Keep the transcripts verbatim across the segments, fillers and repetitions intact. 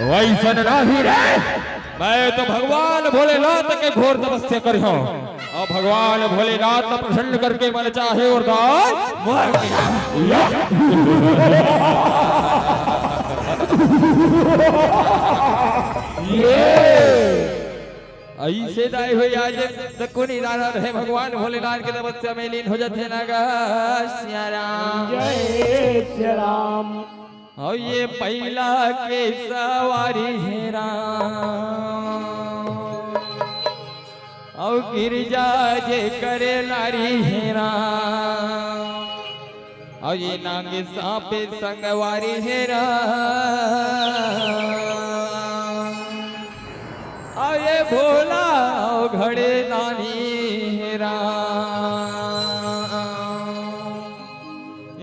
वैसन नहीं रे, मैं तो भगवान भोलेनाथ के घोर तपस्या करे हूँ, अउ भगवान भोलेनाथ ला प्रसन्न करके मन चाहे वरदान मांग। ये अइसे दाई होई आज शकुनी दानव हे भगवान भोलेनाथ के तपस्या में लीन हो जाथे ना गा सिया राम। जय सिया राम। अउ ये पहिला के सवारी हे राम, अउ गिरजा जे करे नारी हे राम, अउ ये नाग सांप संगवारी हे राम, अउ ये भोला अउ घड़े दानी हे राम।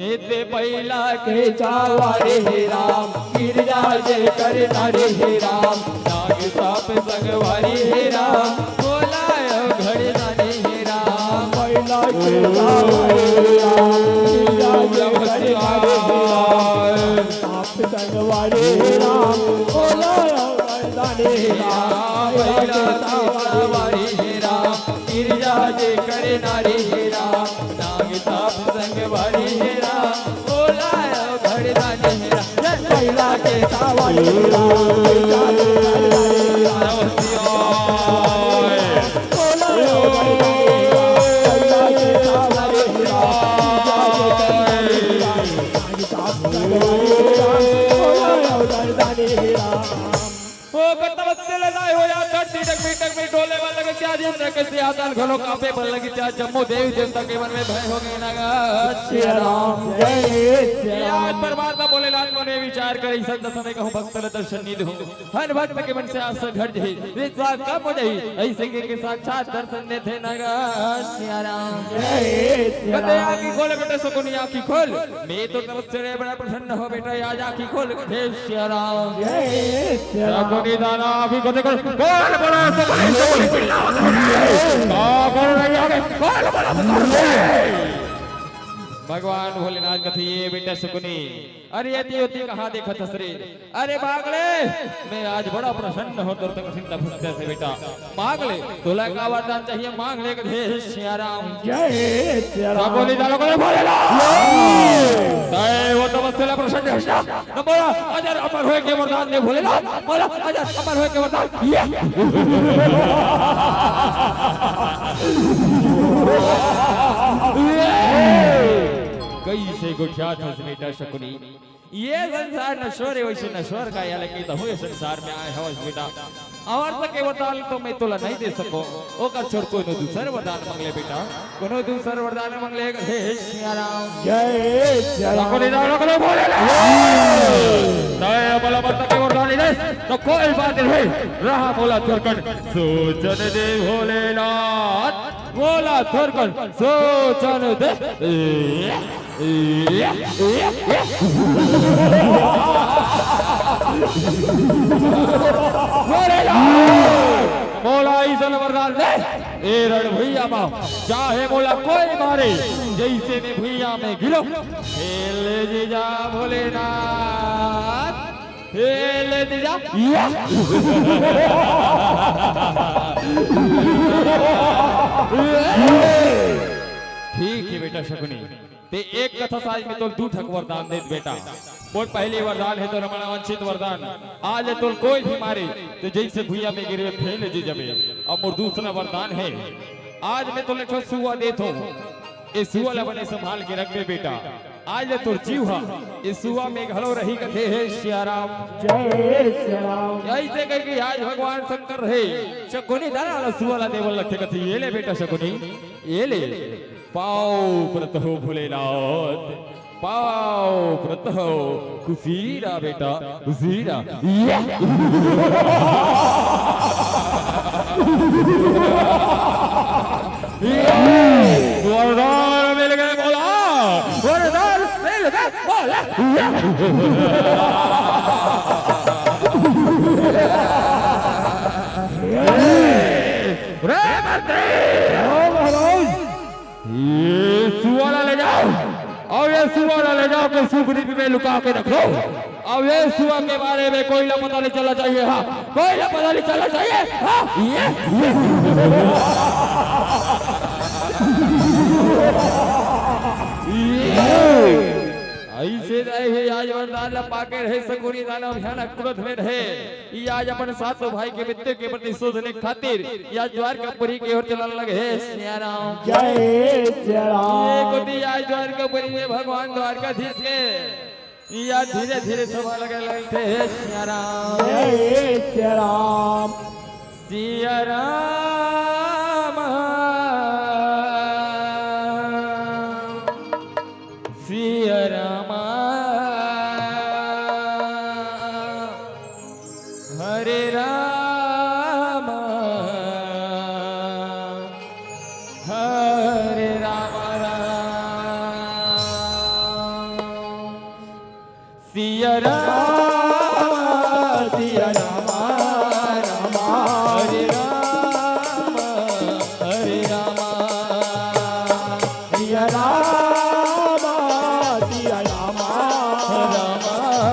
एते पहिला के चावारे हे राम, गिरजा जे करे नारी हे राम, नाग सांप संगवारी हे राम, भोला अउ घड़े दानी हे राम। पहिला के चावारे हे राम, गिरजा जे करे नारी हे राम, सांप संगवारी हे राम, भोला अउ घड़े दानी हे राम। पहिला के चावारे हे राम, गिरजा जे करे नारी हे राम, नाग सांप संगवारी हे राम, भोला अउ घड़े दानी हे राम। जय पहिला के चावारे हे राम, गिरजा जे करे नारी हे राम, भोला अउ घड़े दानी हे राम। पहिला के चावारे हे राम, गिरजा जे करे नारी हे राम, नाग सांप संगवारी हे राम, भोला अउ घड़े दानी हे राम। ओ कतवत्ते लगाए हो या धरती डगमी डगमी डोले वाला के क्या दिन तक से आतल घलो कांपे बर लगी, क्या जम्मो देवी देवता के मन में भय हो गए ना गा। सिया राम, जय सिया ये आज राम। परमात्मा भोलेनाथ मने विचार करे, इस दशा में कहूँ भक्त ल दर्शन नहीं दो, हर भक्त के मन से आशा घट जाही, विश्वास कम हो जाही, ऐसे के, के साक्षात दर्शन देथे ना गा सिया राम। जय सिया कते राम। आँखी खोल बेटा शकुनी, आँखी खोल। मैं तो तब से बड़ा प्रसन्न हो बेटा, आज आँखी खोल के देख सिया राम। जय सिया राम। शकुनी दानव आँखी खोल, खोल, खोल, बड़ा शकुनी, शकुनी चिल्लावत है। का कर रही है? खोल, बड़ा शकुनी। भगवान भोलेनाथ कथे, ये बेटा शकुनी, अरे ये ओती कहाँ देखत हस रे? अरे मांग ले, मैं आज बड़ा प्रसन्न हो तोर तक चिंता भुगते से बेटा। मांग ले, तोला का वरदान चाहिए, मांग ले, कथे सिया राम। जय सिया राम। बोली डालो, बोले भोलेनाथ। तय वो तो बस तेला प्रसन्न है, न बोला, अजर अमर होए के वरदान दे भोलेनाथ, बोला, अजर अमर होए के वरदान। ये। कैसे गोठियात हस बेटा शकुनी। ये संसार नश्वर है, वैसे नश्वर का या लगे तो हुए संसार में आए हो बेटा। अमरता के वरदान तो मैं तोला नहीं दे सको। ओकर छोर कोनो दूसर वरदान मांग ले बेटा, कोनो दूसर वरदान मांग ले। हे, हे सिया राम। जय सिया राम। ठाकुर जी, राम, राम, राम, भोलेनाथ। जय। तय अमरता के वरदान नहीं दे, तो कोई बात नहीं। रहा मोला थोरकन सोचन दे भोलेनाथ। मोला थोरकन सोचन दे। मोला अइसन वरदान दे, ए रण भुइयां म चाहे मोला कोई मारे, जइसे मैं भुइयां में गिरंव, खेल जीजा भोलेनाथ, खेल जीजा। ठीक है बेटा शकुनी, ते एक कथा से आज मैं तोल दू ठक वरदान देत बेटा। मोर पहली वरदान है तो रमण वांछित वरदान। आज तोल कोई भी मारे तो जैसे भुइया में गिरवे फेल जी जबे। अब मोर दूसरा वरदान है, आज मैं तोल एक ठो सुआ देत हूँ, ये सुआ ला बने संभाल के रखबे बेटा। आज तोर जीव हा ये सुआ में घलो रही कथे हे सियाराम। जय सियाराम। ऐसे कह के आज भगवान शंकर है शकुनी दाना ला सुआ ला देवल लगथे कथे, ये ले बेटा शकुनी, ये ले। पाँव परत हो भोलेनाथ, पाँव परत हो। खुशी रह बेटा, खुशी रह। ये! ये! वरदान मिल गए भोला, वरदान मिल गए भोला। ये! रे मंत्री! हाँ महाराज। ये सुआ ला ले जाओ, अउ ये सुआ ला ले जाके सुग्रीव में लुका के रख दो। अब ये सुआ के बारे में कोई ला पता नहीं चलना चाहिए, हाँ, कोई ला पता नहीं चलना चाहिए, हाँ, ये, ये। ऐसे रहे आज वरदान ला पाके रहे, शकुनी दानव भयानक क्रोध में रहे। ये आज अपन सातों भाई के मृत्यु के प्रतिशोध लेने खातिर ये आज द्वारकापुरी की ओर चलन लगे हे सिया राम। जय सिया राम। ये कोती आज द्वारकापुरी में भगवान द्वारकाधीश के ये आज धीरे धीरे सभा लगे लगथे हे सिया राम। जय सिया राम। सिया राम, सिया राम, हरे राम, हरे राम, राम। सिया राम, सिया राम, राम, हरे राम, हरे राम। सिया राम, सिया राम, राम,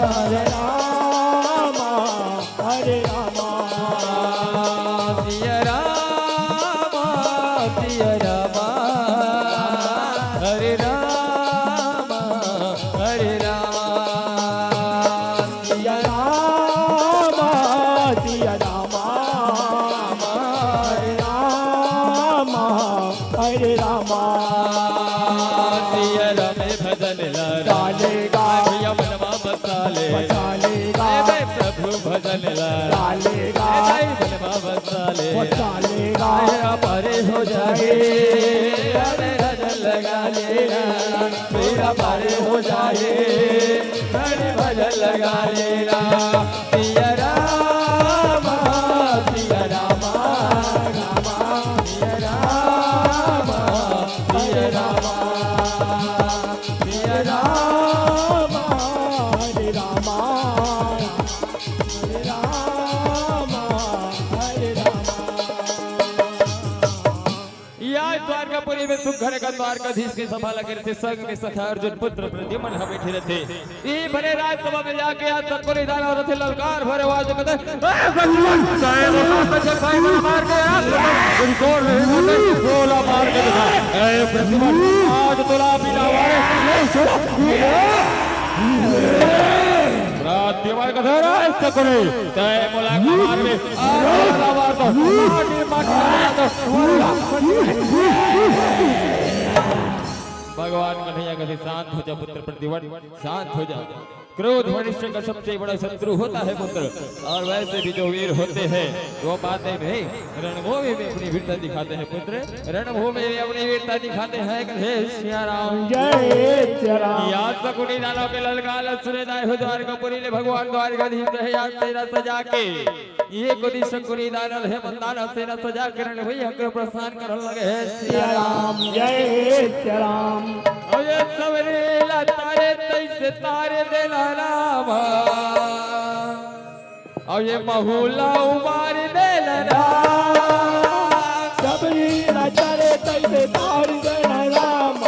हरे राम, हरे राम। सिया राम, सिया राम, हरे राम, हरे राम। सिया राम, सिया राम, हरे राम, हरे राम। सिया राम भजन ला डालेगा। भैया मनवा बसा ले। बसा लेगा। ए भाई प्रभु भजन ला डालेगा। ए भाई मनवा बसा ले। बसा लेगा। मेरा पारे हो जाए, हरे भजन लगा लेना। मेरा पारे हो जाए, हरे भजन लगा लेना। सिया राम, सिया राम, राम, सिया राम, सिया राम। सिया राम, हरे राम, हरे राम, हरे राम। या द्वारकापुरी में सुघर का द्वारकाधीश के सभा लगे रहिथे, संग में सखा अर्जुन पुत्र प्रद्युमन ह बैठे रहिथे। ई भरे राजसभा में जाके आज शकुनी दानव रथे ललकार भरे आवाज में कहथे, "ए प्रद्युमन, चाहे वो सात जगह भाई बड़ा मार के आ, इनको नहीं मारते, गोला मार के दिखा। ए प्रद्युमन, आज तोला बिना मारे नहीं छोड़ा।" प्रद्युमन कहथे, "रे शकुनी, तैं मोला का मारबे, आज तोला मार दो, माटी, माटी, माटी।" भगवान कन्हैया कहथे, "शांत हो जा पुत्र प्रद्युमन, शांत हो जा।" क्रोध मनुष्य का सबसे बड़ा शत्रु होता है पुत्र, और वैसे भी जो वीर होते हैं वो बातें नहीं, रणभूमि में अपनी वीरता दिखाते हैं पुत्र, रणभूमि में अपनी वीरता दिखाते हैं। कहे सिया राम। जय सिया राम। या शकुनी दानव के ललकार सुने दाए हो द्वारकापुरी ले भगवान द्वारकाधीश रहे आज सेना सजा के। ये कोती शकुनी दानव हे मंदानव सेना सजा के रणभूमि हंकर प्रस्थान करन लगे हे सिया राम। जय सिया राम। अरे सबरी ला तारे तैसे तारे देना राम। अउ ये महू ला उबार देना राम। सबरी ला तारे तैसे तार देना राम।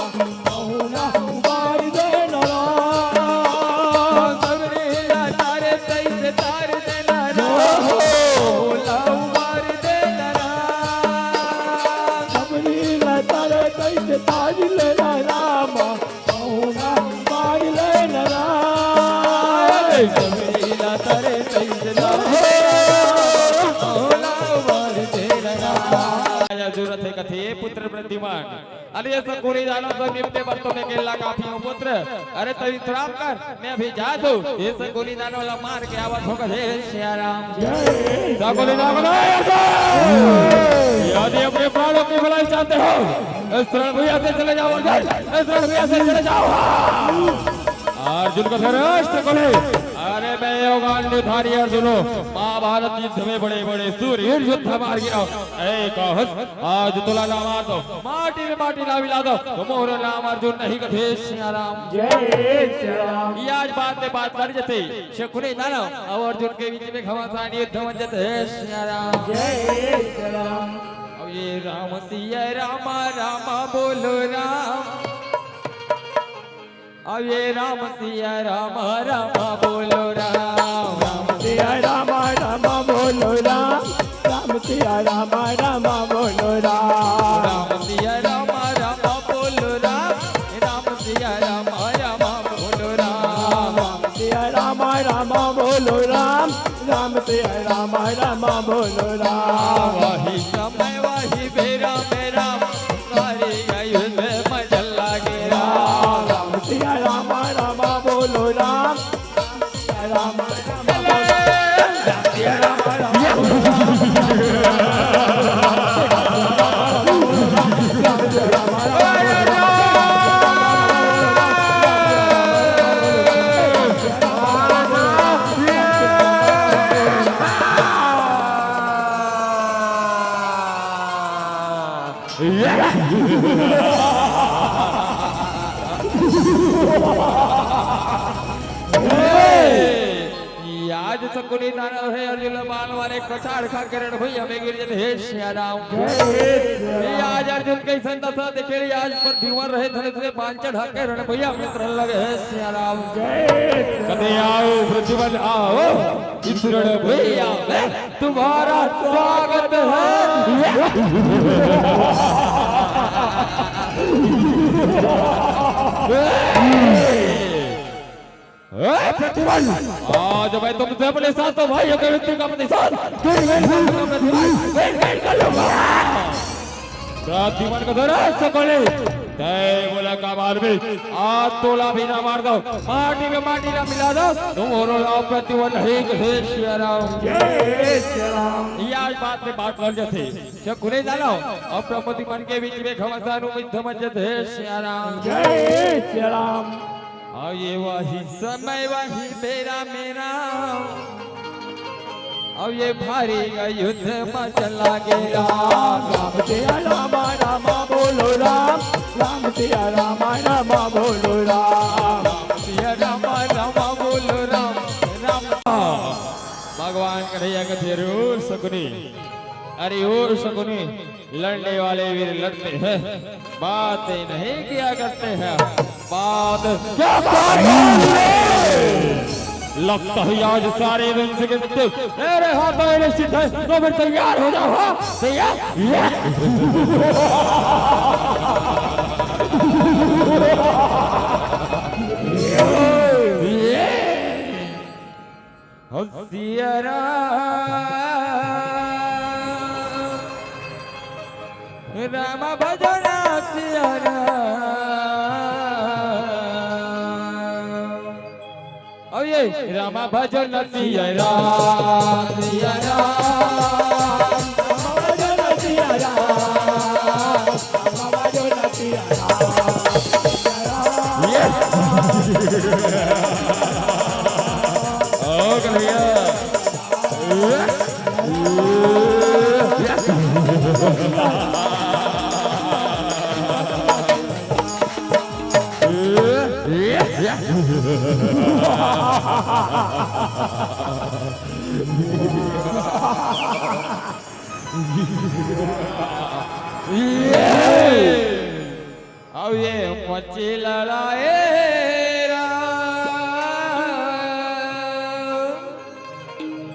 महू ला उबार देना राम। सबरी ला तारे तैसे तार देना राम। महू ला उबार देना राम। सबरी ला तारे तैसे तार देना राम। पहुना मार ले नरा। जमीला तरे तैसे ना हो, पहुना मार दे नरा। जरूरत है कथे पुत्र प्रद्युमन। अरे ये शकुनी दानव सब निपटे बर तो मैं अकेला काफी हूँ पुत्र। अरे तभी थोड़ा कर, मैं अभी जा दूँ। ये शकुनी दानव ला मार के आवत होगा, जय सिया राम। जय शकुनी दानव, यदि अपने प्राणों की भलाई चाहते हो, इस रण भूमि से चले जाओ अर्जुन, इस रण भूमि से चले जाओ। अर्जुन का धनुष खोले। अरे मैं योगान निधारी अर्जुन हूँ, महाभारत युद्ध में बड़े बड़े सूरवीर योद्धा मार गिरा। ए कौन, आज तोला ना मार दो, माटी में माटी ना मिला दो, तो मोर नाम अर्जुन नहीं कथे सिया राम। जय सिया राम। ये आज बात में बात कर जते शकुनी दानव अउ अर्जुन के बीच में घमासान युद्ध बन जते सिया राम। जय सिया राम। अब ये राम सिया राम, राम बोलो राम। अब ये राम सिया राम, राम बोलो राम। राम सिया राम, राम बोलो राम। राम सिया राम, राम बोलो राम। राम सिया राम, राम बोलो राम। राम सिया राम, राम बोलो राम। राम सिया राम, राम बोलो राम। राम सिया राम, राम बोलो राम। वही समय वही बेरा में राम, सारी अयोध्या में मचल लागे राम। राम सिया राम, राम बोलो राम। राम सिया राम, राम बोलो राम। राम सिया राम, राम बोलो राम। आज शकुनी दानव हे अर्जुन ला बाण मारे, कछाड़ खा के रण भुइयां में गिर जथे, हे सिया राम। ये आज अर्जुन कइसन दशा देखे, आज प्रद्युमन रहे धनुष ले बाण चढ़ा के रण भुइयां में उतरन लगे, हे सिया राम। कथे आओ प्रद्युमन आओ इस रण भुइयां में तुम्हारा स्वागत है। ए, प्रतिबल, आज मैं तुमसे अपने सातों भाइयों के मृत्यु का प्रतिशोध गिन गिन कर लूंगा, प्रतिबल, गिन गिन कर लूंगा। प्रतिबल का दौरा सकोले, तय बोला का मार भी, आज तोला भी ना मार दो, माटी में माटी ना मिला दो, तुम और आप प्रतिबल नहीं कहे सिया राम। जय सिया राम। ये आज बात में बात लड़ जाते, शकुनी दानव और प्रतिबल के बीच में घमासान युद्ध मच जाते, सिया राम। जय सिया राम। अउ ये वही समय वही बेरा में राम, अउ ये भारी युद्ध मचल लागे राम। राम सिया राम राम बोलो राम, राम सिया राम राम बोलो राम। राम सिया राम राम बोलो राम, राम। भगवान कन्हैया कथे, "अरे ओ शकुनी, अरे ओ शकुनी, लड़ने वाले वीर लड़ते हैं, बातें नहीं किया करते हैं, बात क्या करते हैं?" लगता है आज सारे दिन से गिनते मेरे हाथों में निश्चित है, तो फिर तैयार हो जाओ, हाँ? तैयार? सिया राम, राम भजो ना सिया राम। अब ये राम भजो ना सिया राम, सिया राम, राम भजो ना सिया राम, राम भजो ना सिया राम। Yes। ओ कन्हैया। अब ये मची लड़ाई राम,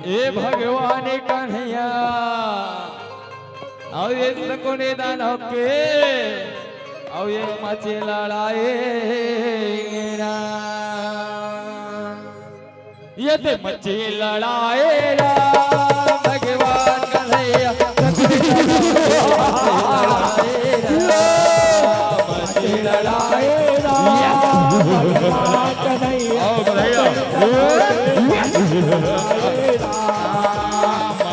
ए भगवान कन्हैया, अब ये शकुनी दानव के, अब ये मची लड़ाई राम। ये ते मची लड़ाई राम, भगवान कन्हैया। मची लड़ाई राम, भगवान कन्हैया। आओ कन्हैया।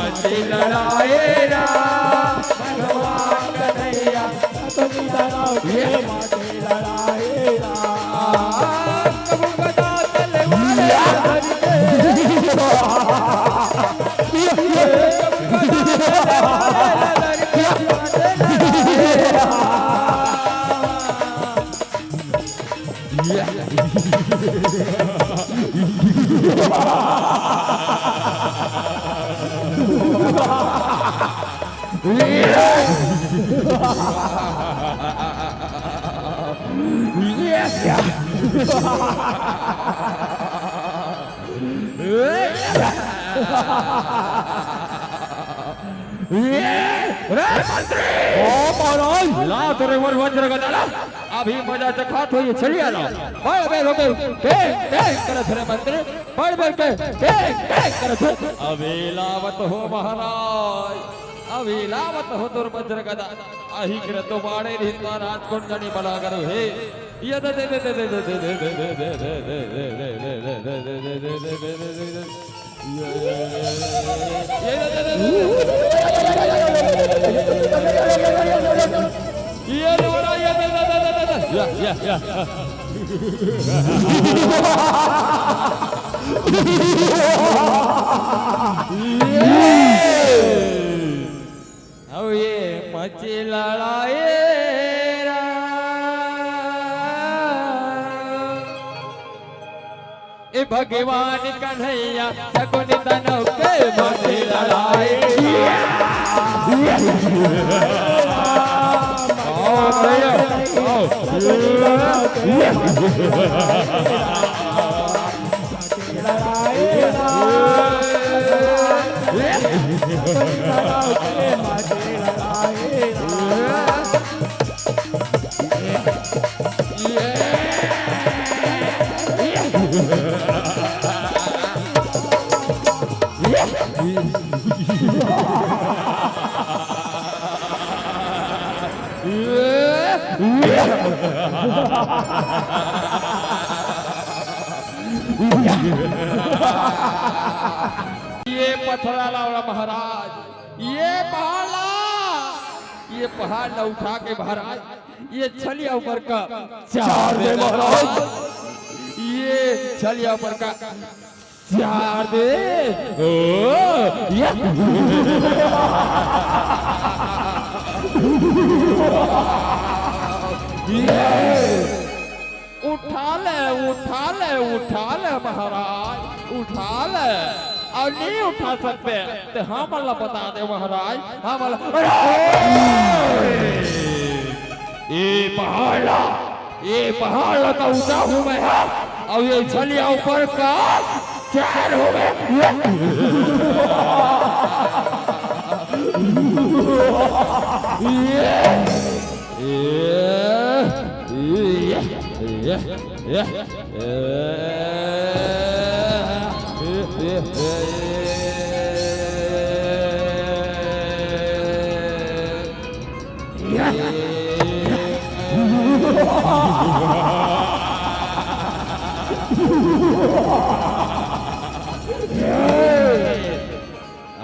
मची लड़ाई राम, भगवान कन्हैया। ये, रे मंत्री! ओ महाराज, ला तोरे वर वज्र गदा ला। अभी मजा चखात होही, चलिया ला। बड़ बेर होगे, टेंग, टेंग करत हे रे मंत्री, बड़ बेर के, टेंग, टेंग करत हे। अभी लावत हों महाराज, अभी लावत हों तोर वज्र गदा। आही के रतो बाड़े रिहिन ता राजकोट जनी बला करो हे। ये दे, दे, दे। या, या, या। अउ ये मची लड़ाई रा। ए भगवान कन्हैया, शकुनि दानव के मची लड़ाई। आओ भैया, आओ। ये पथरा ला महाराज, ये पहाड़ ला, ये पहाड़ ला उठा के महाराज, ये छलिया ऊपर का चार दे महाराज, ये छलिया ऊपर का चार दे। ओ, या। ये। उठा ले, उठा ले, उठा ले महाराज, उठा ले। अउ नहीं उठा सकते त हमन ला बता दे महाराज, हमन ला। ए पहाड़ ला, ए पहाड़ ला तो उठा हूँ मैं, हाँ। अउ ये छलिया ऊपर का चार हूँ मैं। ये।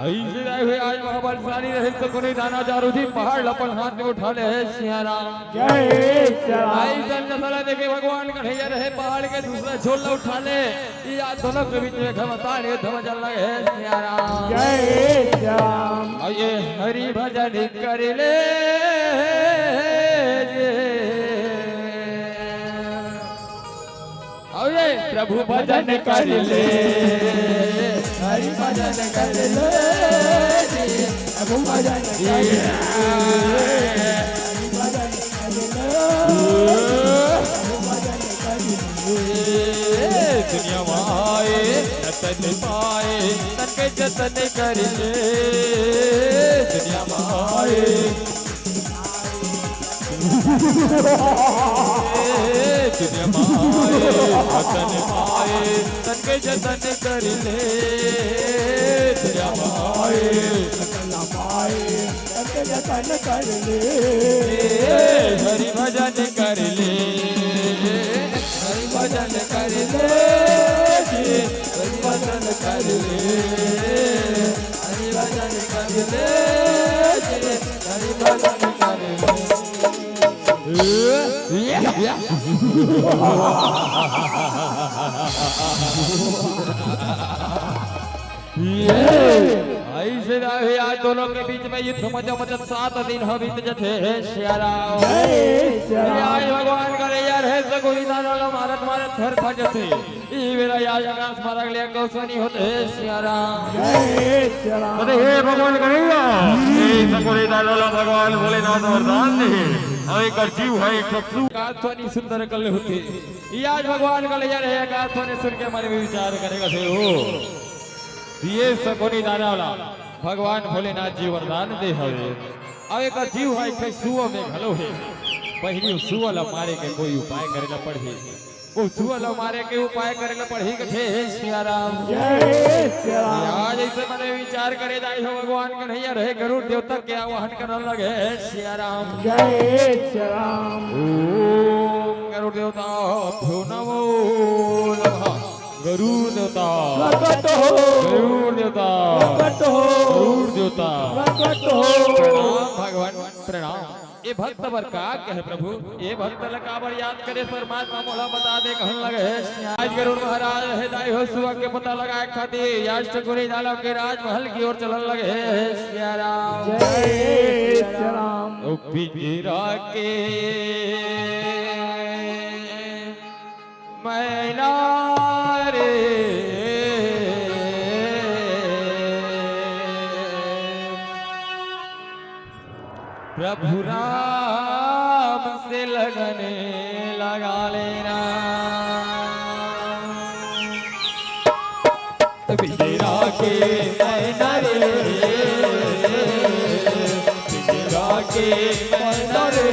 अइसे नहीं हुए, आज महाबलशाली रहे तो कोनो दाना दारू जी पहाड़ ल अपन हाथ में उठा ले हे सिया राम। जय सिया राम। अइसन नसला देखे भगवान कन्हैया रहे पहाड़ के दूसरा छोर ल उठा ले। ये आज दोनों के बीच में घमासान युद्ध में चल रहे हे सिया राम। जय सिया राम। अउ ये हरि भजन कर ले। अउ ये प्रभु भजन कर ले, हरि भजन कर ले, प्रभु भजन कर ले, हरि भजन कर ले, प्रभु भजन कर ले। दुनिया में आए, रतन पाए, तन के जतन कर ले। दुनिया में आए, दुनिया माए, वतन माए, तन के जतन कर ले। दुनिया माए, वतन माए, तन के जतन कर ले। हरि भजन कर ले, हरि भजन कर ले जी, हरि भजन कर ले, हरि भजन कर ले जी, हरि भजन कर ले। अइसे रहे आज दोनों के बीच में युद्ध मचा मचा सात दिन ह बीत जथे हे सिया राम। जय सिया राम। आज भगवान करे यार हे सगुरी दादा ला मारत मारत घर खा जथे। ई बेरा यार जगह मारक ले कौसनी होत हे सिया राम। जय सिया राम। अरे हे भगवान कन्हैया, ए सगुरी दादा ला भगवान भोलेनाथ वरदान दे। अउ एकर जीव ह एक ठो सु- आकाशवाणी सुंदर कल होथे। ये आज भगवान का लैया रहे, आकाशवाणी सुन के मन में विचार करेगा से हो। ये सकुनी दानव ला भगवान भोलेनाथ जी वरदान दे हवे। अउ एकर जीव ह एक ठो सुआ में घलो हे। पहिली सुआ ला मारे के कोई उपाय करे ला पड़ही। ओ सुआ ला मारे के उपाय करे ला पड़ही कथे, हे सिया राम। जय सिया राम। आज अइसे मने विचार करे दाई हो, भगवान कन्हैया रहे गरुड़ देवता के आवाहन करन लगे, हे सिया राम। जय सिया राम। ओम गरुड़ देवता भ्यो नमो नमः। गरुड़ देवता प्रकट हो। गरुड़ देवता प्रकट हो। गरुड़ देवता प्रकट हो। प्रणाम भगवान, प्रणाम। ए भक्त बर का कहे प्रभु, ए भक्त ल काबर याद करे परमात्मा मोला बता दे कहन लगे हे सिया। आज गरुड़ महाराज हे दाई हो सुआ के पता लगाए खातिर आज सकुनी दानव के राजमहल की ओर चलन लगे हे सिया राम। जय सिया राम। ओ पिंजरा के मैना रे प्रभु राम से लगन लगा लेना। पिंजरा के मैना रे, पिंजरा के मैना रे,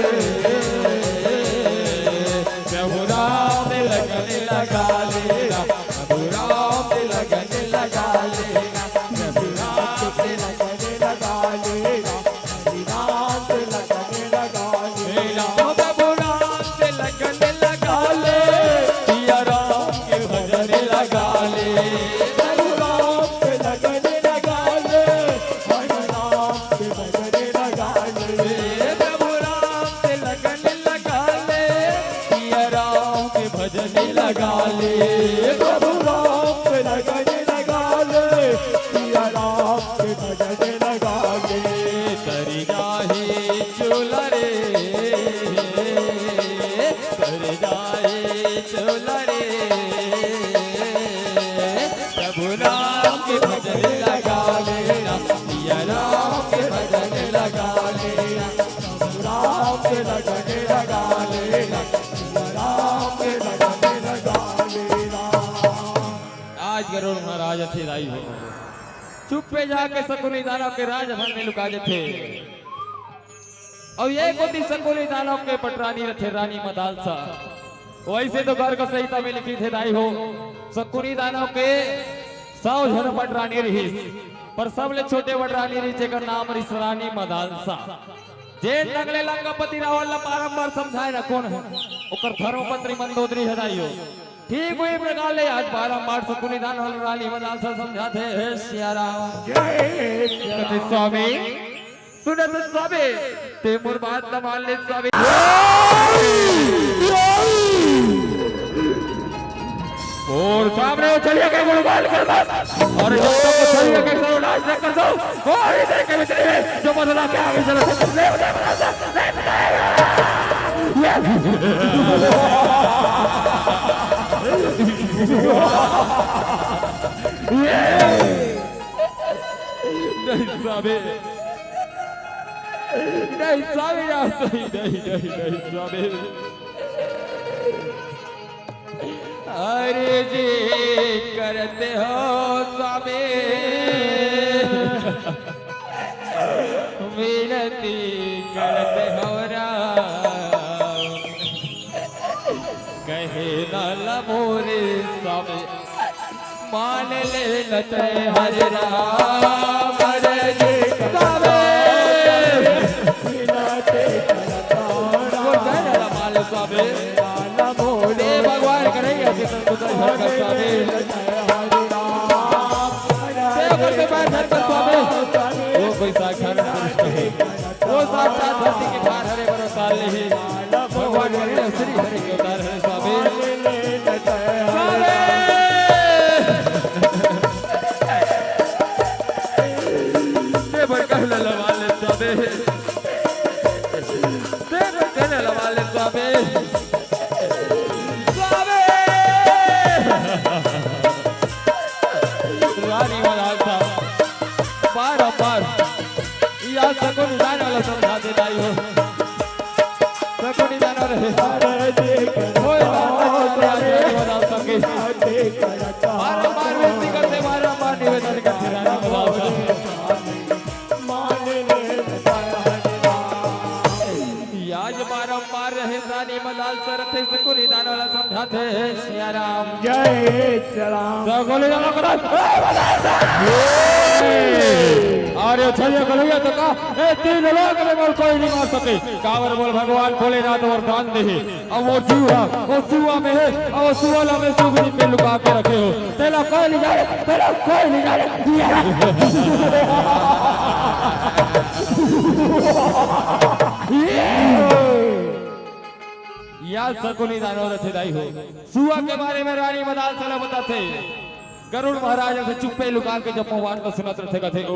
प्रभु राम से लगन लगा लेना, प्रभु राम से लगन लगा लेना, प्रभु राम से लगन लगा लेना। हरि राम से लगन लगा ले। हे राम प्रभु राम से लगन लगा ले। सिया राम के भजन लगा ले। प्रभु राम से लगन लगा ले। हरि राम के भजन लगा ले। हे प्रभु राम से लगन लगा ले। सिया राम के भजन लगा ले। प्रभु राम से लगन लगा ले। सिया राम के भजन लगा ले। तर जाए चोला रे, तर जाए चोला रे, प्रभु राम के भजन लगा लेना, सिया राम के भजन लगा लेना, प्रभु राम के भजन लगा लेना, सिया राम के भजन लगा लेना। आज गरुड़ महाराज अठेराई हो। चुप्पे जाके सकुनी दानव के राजभवन में लुका जथे। अउ ये कोती सकुनी दानव के पटरानी रथे रानी मदालसा। वइसे तो गर्ग संहिता में लिखित हे दाई हो, सकुनी दानव के सौ झन पटरानी रिहिस, पर सबले छोटे पटरानी रिहिस, जेकर नाम रिहिस रानी मदालसा। जेन ढंग ले लंकापति रावण ला बारंबार समझाए ना कोन हे, ओकर धर्मपत्नी मंदोदरी हे दाई हो। ठीक वही प्रकार ले आज बारंबार सकुनी दानव रानी मदालसा समझाथे, हे सिया राम। जय सिया राम। कथे स्वामी, सुनत स्वामी, ते मोर बात न मान ले स्वामी। और सामने वो चलिए के गुणगान कर बस। और जब तक वो चलिए के गुणगान कर दो, और इधर के भीतर में जो बदला के आगे चलो, सब ले उधर बदला, ले उधर। नहीं स्वामी, नहीं स्वामी, नहीं, नहीं, नहीं, नहीं स्वामी। अरे जी करते हो स्वामी, विनती करते हो राम, कहे ना लमोरे स्वामी, मान ले न तय हरे राम, हरे जी स्वामी। वो जय राम माल स्वामी। हे भगवान कन्हैया के संतुष्ट कर स्वामी। हे गुरु के पैर धर कर स्वामी। वो कोई साक्षात पुरुष नहीं। वो साक्षात धरती के ठार हरे बरो साल नहीं। भगवान कन्हैया श्री हरि के अवतार हरे स्वामी। स्वामी। ते बर कहला लवाले स्वामी। ते बर कहला लवाले स्वामी। स्वामी। रानी वाला था। बार बार। या सकुन जाने वाला समझा दे दाई हो। मदाल सरथे सकुनी दानव ला समझाथे सिया राम। जय सिया राम। सकुनी दानव करा। अरे छलिया कलैया तो का, ए तीन लोक में मोर कोई नहीं मार सके। काबर मोर भगवान भोलेनाथ वरदान दे हे। अब वो जीव हा, वो सुआ में हे, अब वो सुआ ला मैं सुगनी में लुका के रखे हो। तेला कोई नहीं जाने, तेला कोई नहीं जाने। या सकुनी दानव रथे दाई हो। सुआ के बारे में रानी मदाल सला बताथे। गरुड़ महाराज से चुप्पे लुका के जब भगवान को सुनत रथे कथे, ओ,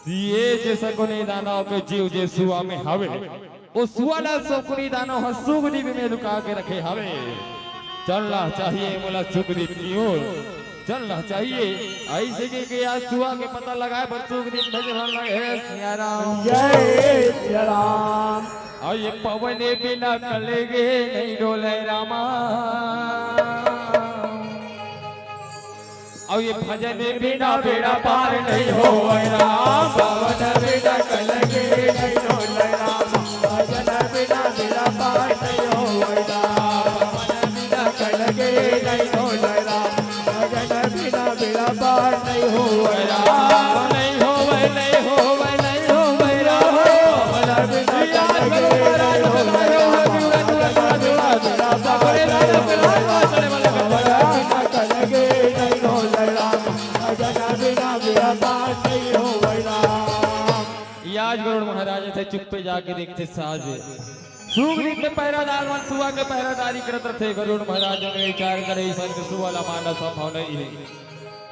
ये जे सकुनी दानव के जीव जे सुआ में हवे, ओ सुआ ला सकुनी दानव ह सुगदीप में लुका के रखे हवे। चलना चाहिए मोला सुगदीप की ओर, चलना चाहिए। ऐसे के, के आज सुआ के पता लगाए बर सुगदीप नजर लगे सिया राम। जय सिया राम। अउ ये पवन बिना कलगे नहीं डोले रामा। अउ ये भजन बिना बेड़ा पार नहीं होवय राम। पवन बिना कलगे नहीं डोले राम। भजन बिना बेड़ा पार नहीं होवय राम। पवन बिना कलगे नहीं डोले राम। भजन बिना बेड़ा पार नहीं होवय राम। नहीं होवय, नहीं होवय, नहीं होवय राम। भजन बिना कलगे नहीं डोले राम। भजन बिना बेड़ा पार नहीं होवय राम। भजन बिना कलगे नहीं डोले राम। भजन बिना बेड़ा पार नहीं होवय राम। आज गरुड़ महाराज थे चुप्पे जाके देखथे साज। सुग्रीव के पहरादार मन सुआ के पहरादारी करत रथे। गरुड़ महाराज मन विचार करे, "संत सुआ ला मारना संभव नहीं है।"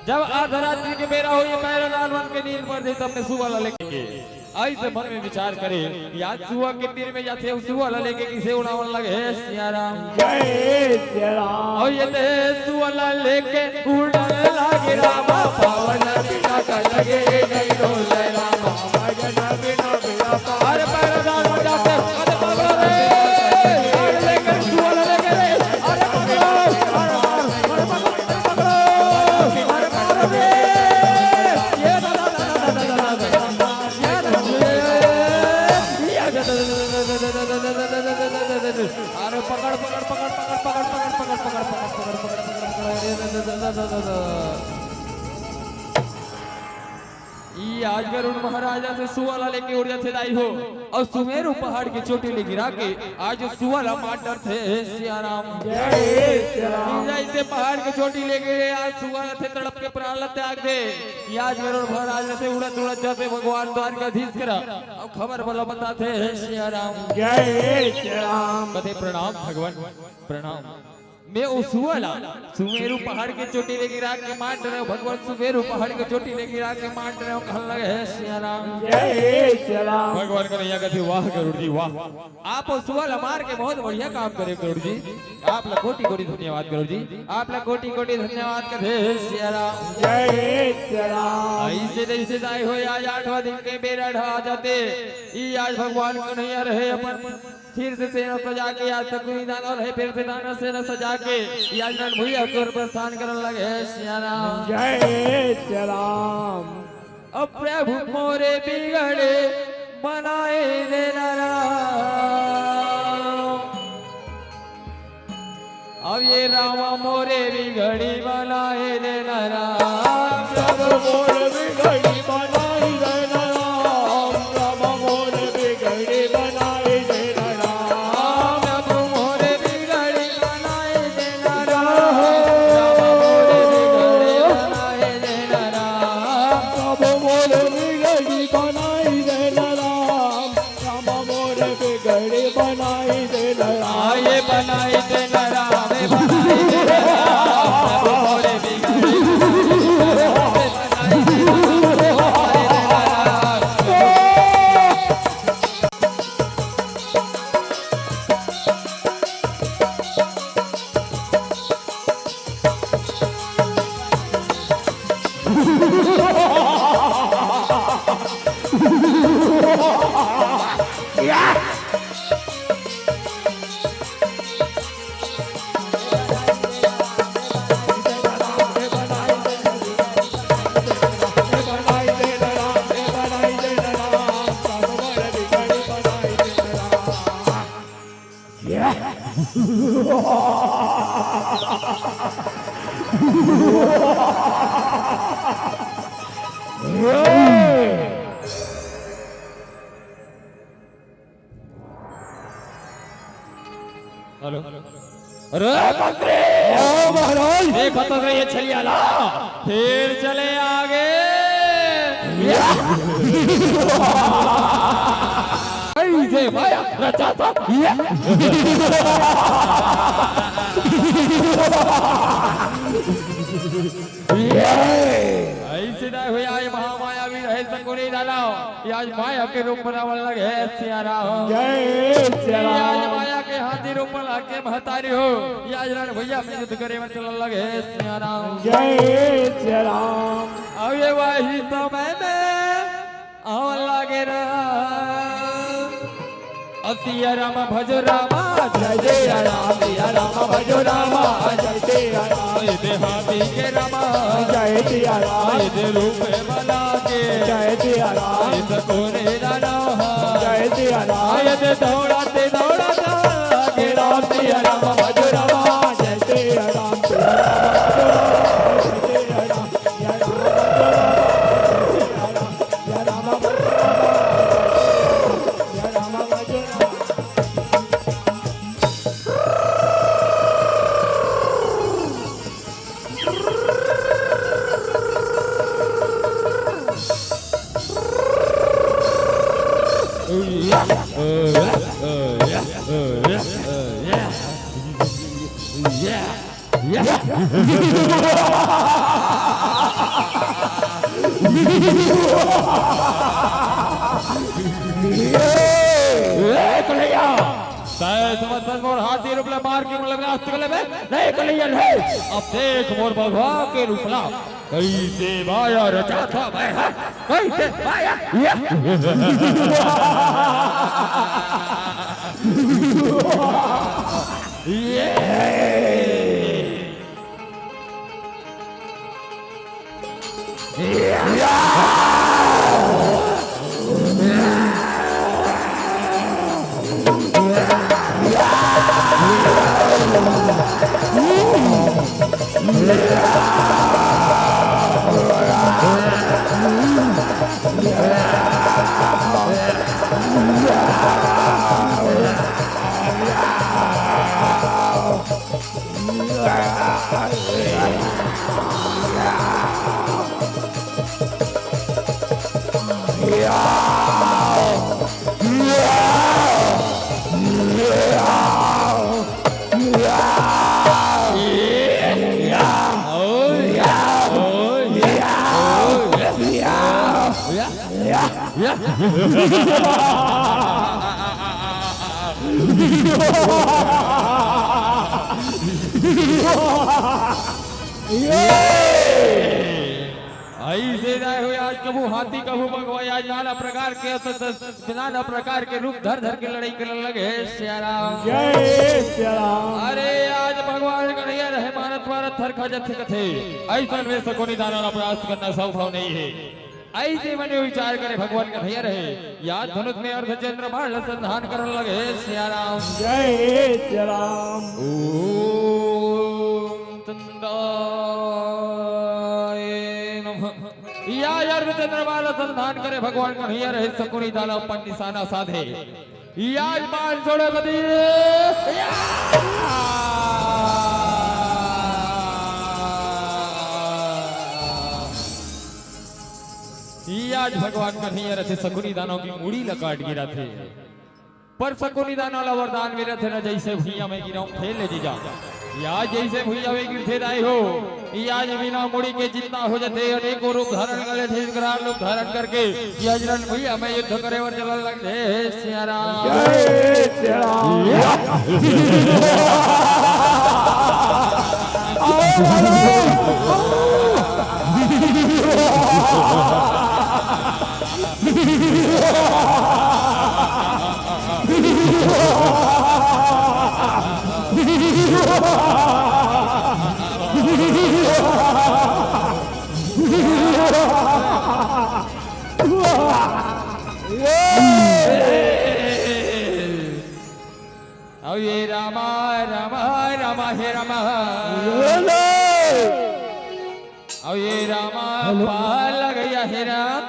जब आधा रात्रि के बेरा होही, पहरादार मन के नींद पड़ जाही, तब में सुआ ला लेके आई से मन में विचार करे, "आज सुआ के तीर में जाथे, अउ सुआ ला लेके किसे उड़ावन लगे, हे सिया राम।" जय सिया राम। अउ ये ते सुआ ला लेके उड़न लागे रामा, पवन बिना कलगे नहीं डोले रामा। अरे पैरादार बन जाते, अरे पकड़ो रे, अरे लेकर छुआ ले लेके रे, अरे पकड़ो, अरे, अरे, अरे पकड़ो, अरे पकड़ो, अरे पकड़ो रे, ये दादा, दादा, दादा, दादा, दादा, ये दादा, ये दादा, अरे पकड़, पकड़, पकड़। ई आज गरुड़ महाराज से सुआ ला लेके उड़ जाथे दाई हो, अउ सुमेरु पहाड़ के चोटी ले गिरा के आज सुआ ला मार डरथे, हे सिया राम। जय सिया राम। जैसे पहाड़ के चोटी ले गिरे, आज सुआ ला थे तड़प के प्राण ला त्याग दे। ई आज गरुड़ महाराज से उड़त उड़त जाथे भगवान द्वारकाधीश करा, अउ खबर बोला बताथे, हे सिया राम। जय सिया राम। कथे, "प्रणाम भगवान, प्रणाम।" मैं ओ सुआ ला सुमेरु पहाड़ के चोटी ले गिरा के मार डरेंव, भगवान सुमेरु पहाड़ के चोटी ले गिरा के मार डरेंव, कहन लगे, "हे सिया राम।" जय सिया राम। भगवान कन्हैया कथे, "वाह गरुड़ जी, वाह। आप ओ सुआ ला मार के बहुत बढ़िया काम करे गरुड़ जी। आप ला कोटि कोटि धन्यवाद गरुड़ जी, आप ला कोटि कोटि धन्यवाद," कथे, "हे सिया राम।" जय सिया राम। ऐसे जैसे दाई हो आज आठवां दिन के बेरा ढा जाथे, ई आज भगवान कन्हैया रहे अपन फिर से सेना सजा के आज सकुनी दानव रहे, फिर से दानव सेना सजा के आज रणभूमि के ओर प्रस्थान करन लगे, हे सिया राम। जय सिया राम। अब प्रभु मोरे बिगड़ी बनाए देना राम। अब ये राम मोरे बिगड़ी बनाए देना राम। प्रभु मोरे बिगड़ी बनाए देना राम। राम मोरे बिगड़ी बनाए देना राम। प्रभु मोरे बिगड़ी बनाए देना राम। राम मोरे बिगड़ी बनाए देना राम। प्रभु मोरे बिगड़ी बनाए देना राम। राम मोरे बिगड़ी बनाई देना राम। आए बनाई देना राम, बनाई देना राम, प्रभु मोरे बिगड़ी बनाई देना राम, बनाई देना राम। हेलो। अरे मंत्री! ओ महाराज! देखो तो ये छलिया ला, फिर चले आगे। ऐसे माया रचा था। ऐसे ना हुई, आज महामायावी रहे सकुनी दानव, ये आज माया के रूप बनावन लगे सिया राम। जय सिया राम। ये आज माया के हाथी रूप बना के महतारी हो, ये आज रण भैया में युद्ध करे में चलन लगे सिया राम। जय सिया राम। अब ये वही समय में आवन लगे राम। सिया राम भजो रामा, जय सिया राम, सिया राम भजो रामा, जय सिया राम। ये देहाती के रामा, जय सिया राम। ये दे रूप बना के, जय सिया राम। ये सकुनी दानव, जय सिया राम। ये दे दौड़ाते दौड़ाता के राम सिया राम भजो रामा, जय सिया राम, सिया राम भजो रामा, जय सिया राम, सिया राम भजो रामा, जय सिया राम। ए, कन्हैया, तैं समझ मोर हाथी रूप ला मार के मोला विनाश कर लेबे? नहीं कन्हैया, नहीं। अब देख मोर बघवा के रूप ला, कैसे माया रचा था मैं, हाँ? कैसे माया? या। ये। ऐसे ना हो आज, कभू हाथी कभू बघवा, आज नाना प्रकार के, नाना प्रकार के रूप धर धर के लड़ाई करने लगे सिया राम। जय सिया राम। अरे आज भगवान कन्हैया रहे मारत मारत थरखा जथे कथे, ऐसा में सकुनी दानव ला परास्त करना संभव नहीं है। ऐसे मने विचार करे भगवान कन्हैया रहे, या धनुष में अर्धचंद्र बाण ला संधान करन लगे सिया राम। जय सिया राम। ओम चंद्राय नमः। या अर्धचंद्र बाण ला संधान करे भगवान कन्हैया रहे, सकुनी दानव अपन निशाना साधे। या बाण छोड़े कती। या। ई आज भगवान कन्हैया रथे सकुनी दानव के मुड़ी ला काट गिराथे। पर सकुनी दानव ला वरदान मिलत हे ना, जैसे भुइयां में गिराऊं फेर ले जीजा। ई आज जैसे भुइयां में गिरथे दाई हो, ई आज बिना मुड़ी के जिंदा हो जथे, अनेकों रूप धारण कर लेथे, विकराल रूप धारण करके ई आज रण भुइयां में युद्ध करे बर चलन लगथे। सिया राम। जय सिया राम। अब ये रामा, रामा, रामा, हे रामा। अउ ये रामा पार लगइया हे राम।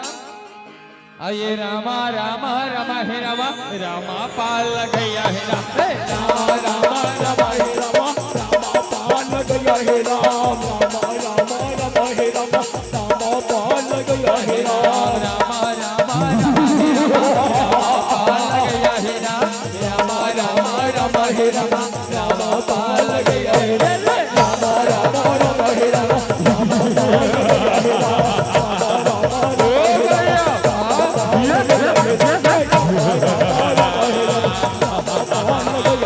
अउ ये रामा, रामा, रामा, हे रामा, रामा पार लगइया हे राम। हे रामा, रामा, रामा, हे रामा, रामा पार लगइया हे राम। रामा, रामा, रामा, हे रामा, रामा पार लगइया हे राम। रामा, रामा, रामा, हे रामा, रामा पार लगइया हे राम। रामा, रामा, रामा, हे रामा, रामा पार लगइया हे राम।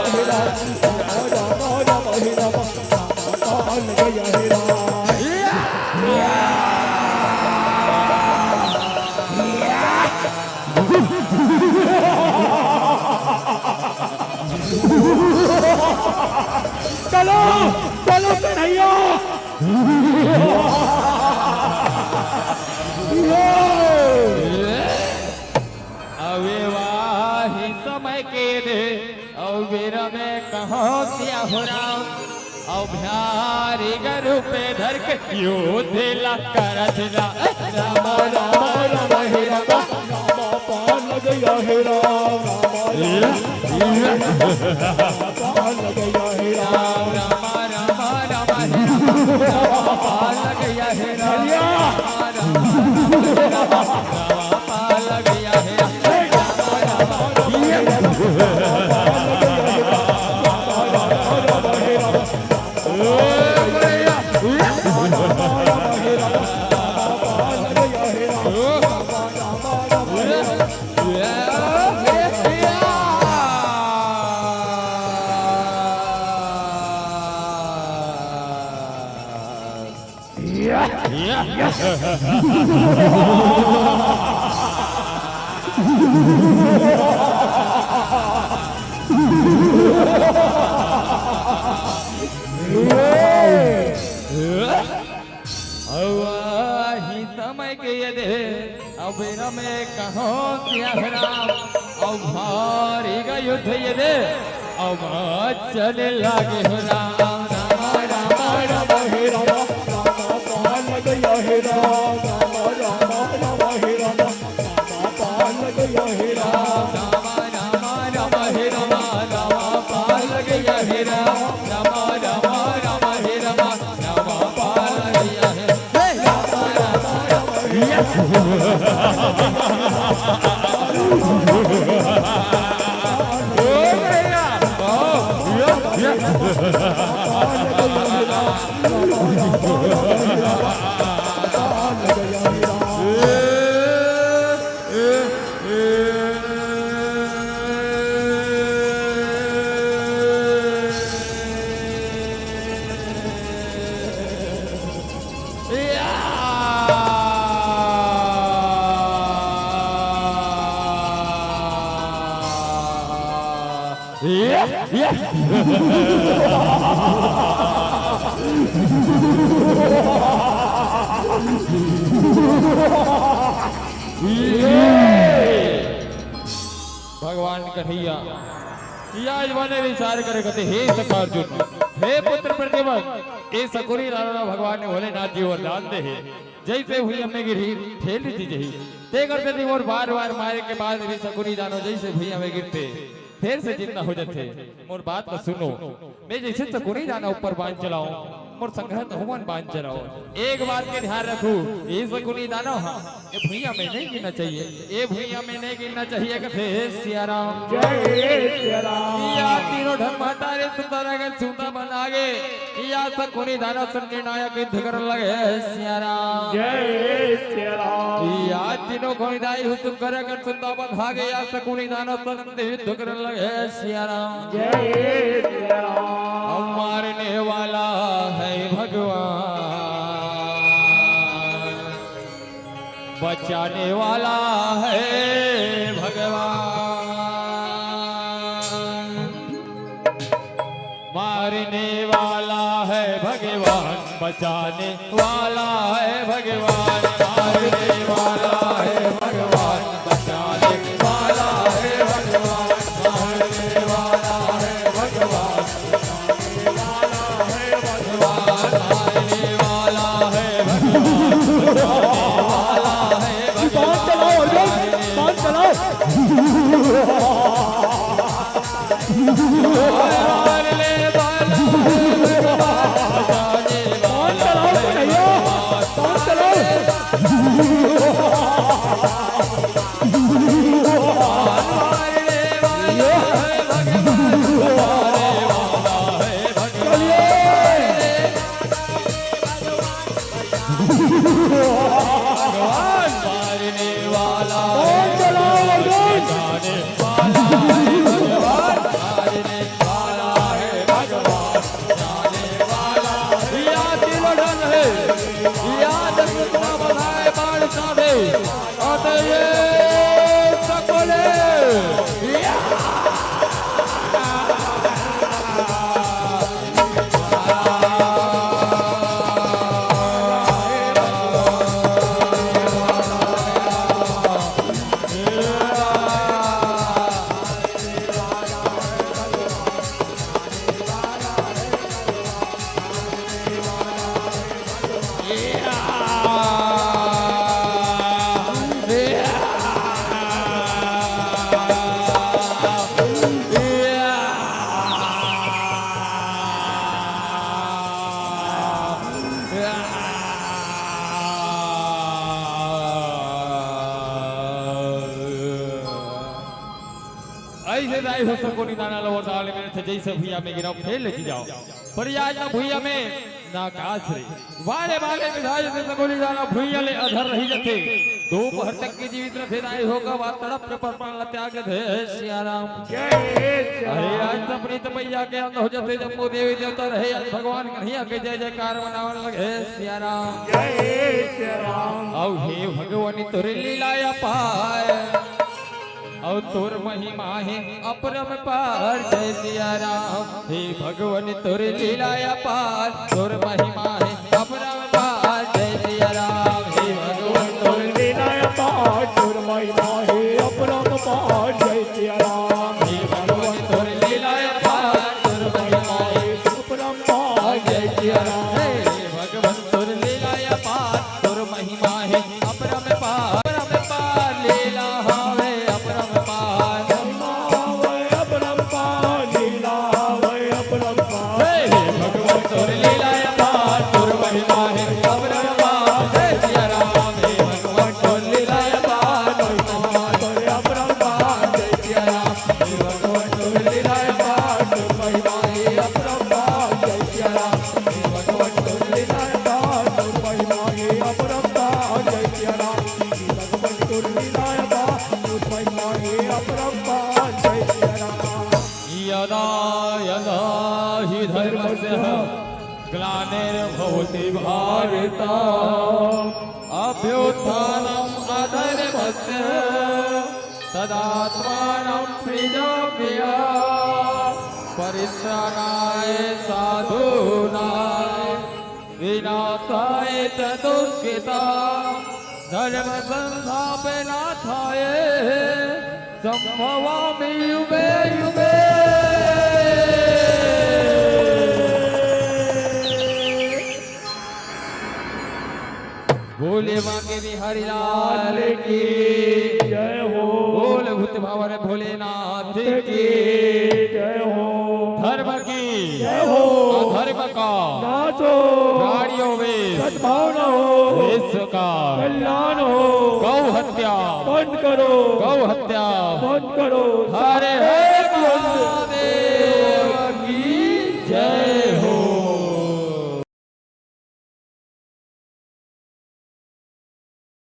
रामा, रामा, रामा, हे रामा, रामा पार लगइया हे राम। चलो, चलो कन्हैया। अवे वाही समय के दे, अउ बेरा में कहो सिया हो राम, अउ भारी गरुपे धर के युद्ध ला करत ला। राम, राम, राम, हे राम, राम पार लगइया हे राम, राम, राम, राम पार लगइया हे राम। राम, राम, राम, हे राम, राम पार लगइया हे राम। राम, राम, राम, राम पार लगइया हे राम। अउ आही समय के ये दे, अउ बेरा में कहो सिया राम, अउ भारी गा युद्ध ये दे, अउ चले लागे हो राम। राम, राम, राम, हे राम, राम पार लगइया हे राम, राम, राम, राम, हे राम, राम पार लगइया हे राम। राम, राम, राम, हे राम, राम पार लगइया हे राम, राम, राम, राम, हे राम, राम पार लगइया हे। भगवान कन्हैया, या आज बने विचार करे कथे, हे सखा अर्जुन, हे पुत्र प्रद्युमन, ए सकुनी दानव ला भगवान ने भोलेनाथ जी वरदान दे हे, जइसे भुइयां में गिरही, ठेल जी जही। तेकर सेती मोर बार-बार मारे के बाद भी सकुनी दानव जइसे भुइयां में गिरथे, फेर से जिंदा हो जथे। मोर बात ला सुनो, मैं जइसे सकुनी दानव ऊपर बाण चलाओं, मोर संघरा तहूं मन बाण चलाओ। एक बात के ध्यान रखू, ए सकुनी दानव हा, ए भुइयां में नहीं गिरना चाहिए, ए भुइयां में नहीं गिरना चाहिए, कथे सिया राम। जय सिया राम। या तीनों ढंग महतारे सुतारा के सूता बना गे। या सकुनी दानव संग निर्णायक युद्ध करन लगे सिया राम। जय सिया राम। या तीनों कोई दाई हुसुम करे कर सुंदा बंधा गे। या सकुनी दानव संग युद्ध करन लगे सिया राम। जय सिया राम। अब मारने वाला है भगवान, बचाने वाला है भगवान। मारने वाला है भगवान, बचाने वाला है भगवान। मारने वाला है भगवान, बचाने वाला है भगवान। मारने वाला है भगवान। ऐसे दाई हो सकोनी दाना लो दाल में थे जैसे भुइया में गिराव फेर लेती जाव। पर आज ना भुइया में ना कास रे। वाले वाले विधायक से सकोनी दाना भुइया ले अधर रही जथे। दोपहर तक के जीवित रथे दाई हो का बात तड़प के परमान ला त्याग दे सिया राम। जय सिया अरे राम। आज तो अपनी तपैया के अंत हो जथे जम्मो देवी देवता रहे आज भगवान कन्हैया के जय जयकार मनावन लगे सिया राम। जय सिया राम। अउ हे भगवान तोर लीला अपार। अउ तोर महिमा हे अपरंपार जय सिया राम। हे भगवान तोर लीला अपार तोर महिमा हे अपरंपार जय सिया राम। हे भगवान तोर लीला अपार तोर महिमा हे अपरंपार जय सिया राम। हे भगवान तोर लीला अपार तोर महिमा हे अपरंपार जय सिया राम। हे भगवान तोर लीला अपार तोर महिमा हे अपरंपार, अपरंपार लीला हवे अपरंपार। महिमा हवे अपरंपार, लीला हवे अपरंपार। हे, हे भगवान तोर लीला अपार, तोर महिमा हे अपरंपार। जय सिया राम, हे भगवान तोर लीला अपार, तोर महिमा हवे अपरंपार। जय सिया राम, हे भगवान तोर लीला अपार, तोर महिमा हे अपरंपार। जय सिया राम, हे भगवान तोर लीला अपार, तोर महिमा हे अपरंपार। जय सिया राम। भगवान तोर लीला अपार, तोर महिमा हे अपरंपार। जय सिया राम। यदा यदा हि धर्मस्य ग्लानिर्भवति भारत, अभ्युत्थानम् अधर्मस्य तदात्मानं सृजाम्यहम्। परित्राणाय साधूनां विनाशाय च दुष्कृताम्। धर्म संस्थापनार्थाय संभवामि युगे युगे। बोले बांके बिहारी लाल की जय हो। बोले भूत भावन भोलेनाथ की जय हो। धर्म की जय हो। अधर्म का नाश हो। प्राणियों में सद्भावना हो। विश्व का कल्याण हो। गौ हत्या बंद करो। गौ हत्या बंद करो। हरे हरे